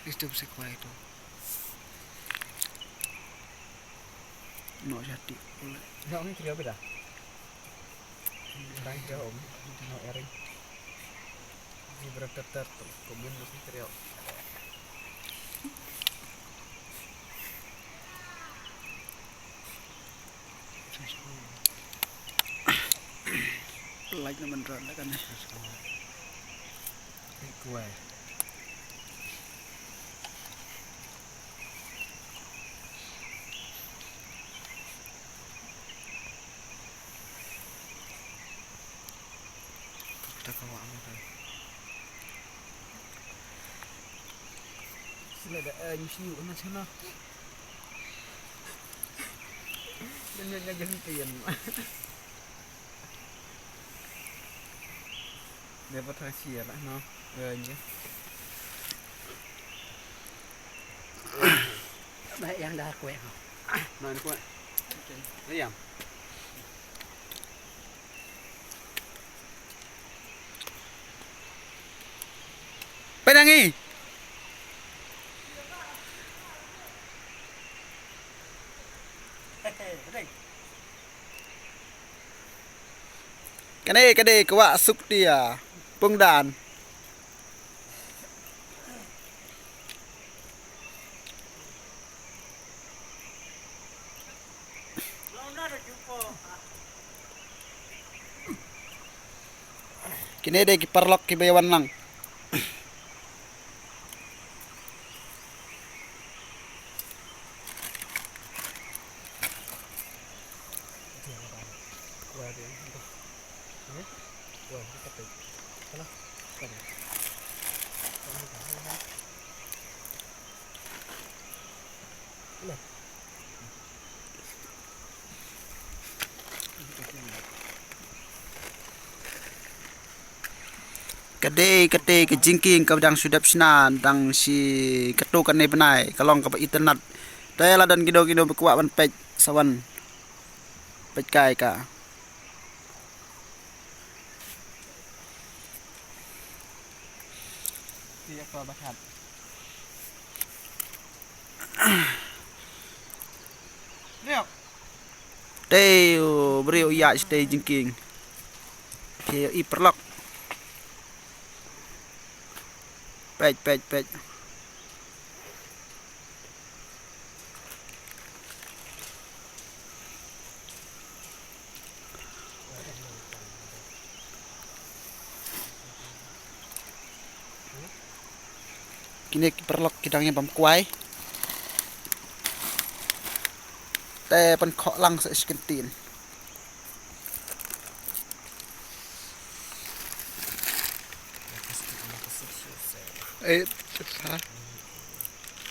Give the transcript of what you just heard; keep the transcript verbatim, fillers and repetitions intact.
Este se kwai to. No jati pula. No, ni kriya beda. Tang kriya om. No ering. Zebra teter to. Komen no kriya. Like na man ran da kan. Kwai. Kita kawa mo kan. Sila da, eh, nyusi na sana. Dan nyonya gantian. Dia patah sia lah, no. Eh, iya. Baik yang dah kuat. No, ini kuat. Okey. Ayam. Pynang i. Kane ka dei ka wah suktia pungdan. Kine dei ki paralok kiba ïa wan lang. Ka dei kata ka jingkieng kaba dang shu dep shna, dang shi katto katne bnai, ka long kaba itynnad. Te la don kino kino ba kwah ban peit, sa wan peit kai ka. Te u briew u ïaid shatei jingkieng. Te i paralok. Peit, peit, peit. Kine ki paralok ki dang ïa bam kwai. Te pynkhoh lang sa shi kyntien. Eh, ha.